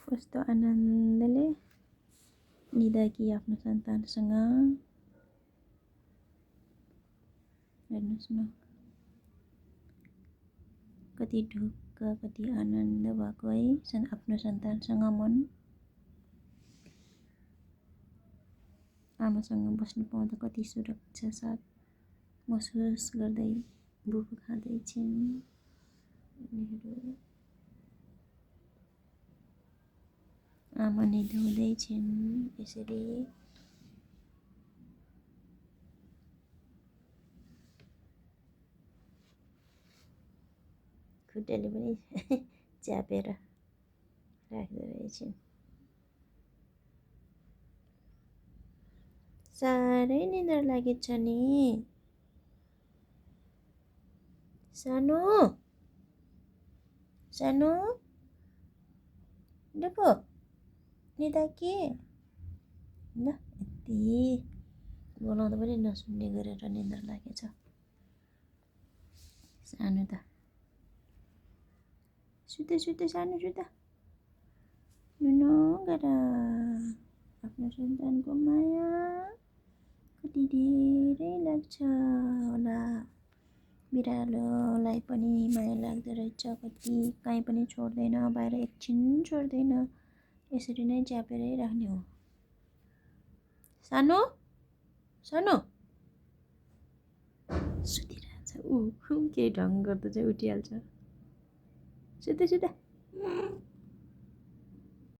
कस्तो आनन्दले निदाकी आफ्नो सन्तानसँग। हेर्नुहोस् न कति ढुक्क कति आनन्द भएको है आफ्नो सन्तानसँग मन। आमासँग बस्नु पाउँदा कति सुरक्षा साथ महसुस गर्दै बुबु खाँदैछिन् उनीहरू। आमा निदाउँदैछिन् यसरी। खुट्टाले पनि च्यापेर राख्दो रहेछन्। साह्रै निद्रा लागेको छ नि सानो सानो डुपो निदाकी। ल यति बोलाउँदा पनि नसुन्ने गरेर निद्रा लागेछ सानो त। सुते सुते सानो सुत नुनु गर। आफ्नो सन्तानको माया कति धेरै लाग्छ होला। बिरालोलाई पनि माया लाग्दो रहेछ कति। कहीँ पनि छोड्दैन बाहिर एकछिन छोड्दैन यसरी नै च्यापेरै राख्ने हो। सानो सानो सुतिरहेछ ऊ केही ढङ्ग गर्दा चाहिँ उठिहाल्छ। सुते सुते